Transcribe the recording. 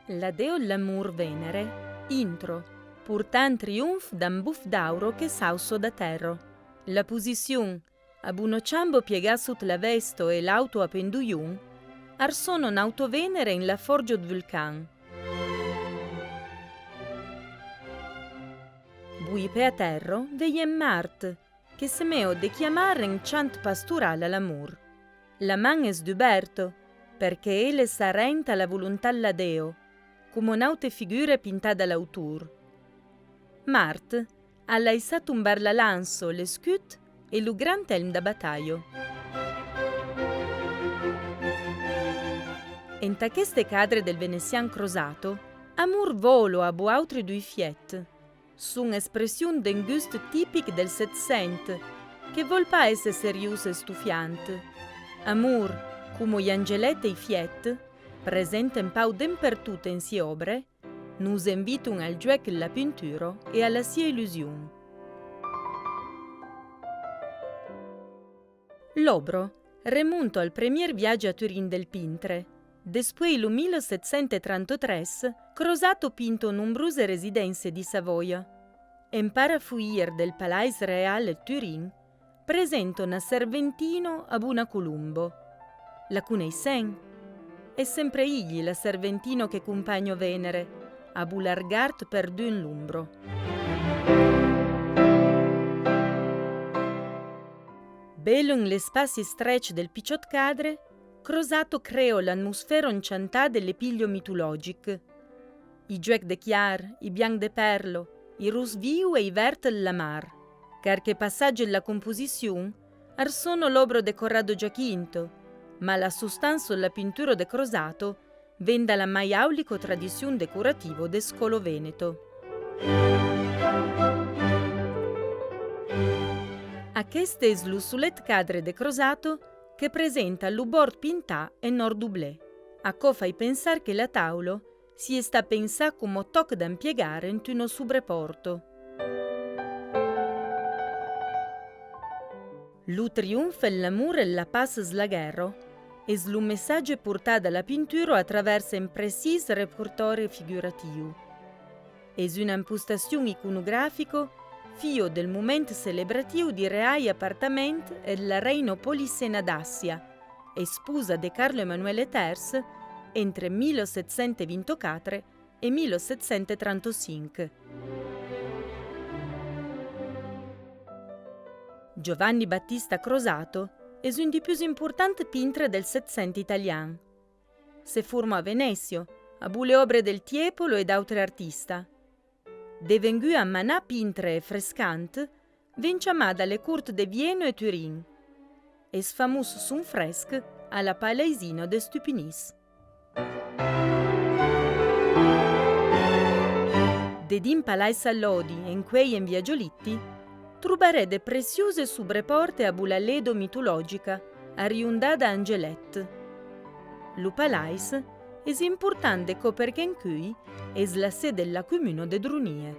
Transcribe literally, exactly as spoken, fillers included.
La deu de l'amor Venere, intro, portant triomf d'un buf d'auro que s'auço da tèrra. La posicion, ab uno chambo piegat sot la vesta e l'auto a pendolhon, arsonon auto Venere en la forja de vulcan. Bui pè a tèrra, veiem Mart, que semeo de chiamar en chant pastoral a l'amor. La man es duberta, perque ele s'arrenta a la volontat la deu, coma un'aute figure pintada a l'autor. Mart a laissat tombar la lança, l'escut e lo grand elm da batalha. Ent aqueste cadre del venecian Crosato, amor vòlo ab autre dui fiet. Son expression d'un gust tipic del Setcent, que vòl pas èsser seriós e estofiant. Amor, coma i angelet e i fiet, present un pauc d'en pertot en siei òbres, nos inviton al juec, la pintura e a la siei illusion. L'òbra remonta al premier viatge a Turin del pintre. Despuei lo mila sèt cents tranta-tres, Crosato pinta nombrose residéncie di Savòia. En parafoier del Palais Real de Turin, presenta una serventina ab una colomba. La coneissèm? Es sempre ilhi la serventina que companha Venere, ab lo largard perdut en l'ombra. Belo en l'espaci estrech del pichòt cadre, Crosato creo l'atmosfèra enchantada de l'epilio mitologic. I juec de chiar, i bianc de pèrla, i ros viu e i verd de la mar. Qualque passatge de la composicion arsona l'òbra de Corrado Giacinto, ma la sostança de la pintura de Crosato ven da la mai aulica tradicion decorativa de scòla veneta. Aqueste es lo solet cadre de Crosato que presenta lo bòrd pintat en òr doble. Aquò fai pensar que la taula s'i està pensat coma tòc d'empiegar ent una sobrepòrta. Lo triomf, l'amor e la patz es la guèrra es lo messatge portat a la pintura a travèrs un precís repertòri figuratiu. Es una impostacion iconografica, fia del moment celebratiu di real apartament de la reina Policena Dassia, esposa de Carlo Emanuele tèrç entre mila sèt cents vint-e-quatre e mila sèt cents trenta-cinc. Giovanni Battista Crosato es un di pus important pintre del Setcent italian. Se forma a Venècia, ab le òbre del Tiepolo e d'autre artista. Devenguda manà pintre e frescant, ven chamada a le cort de Viena e Turin. Es famós son fresc a la Palaisina de Stupinís. Dedins Palais Lodi, encuei en via Giolitti, trobarè de preciose sobrepòrte ab la leda mitologica, arriondada a angelet. Lo palais es important de cò perque encuei es la se de la comuna de Dronie.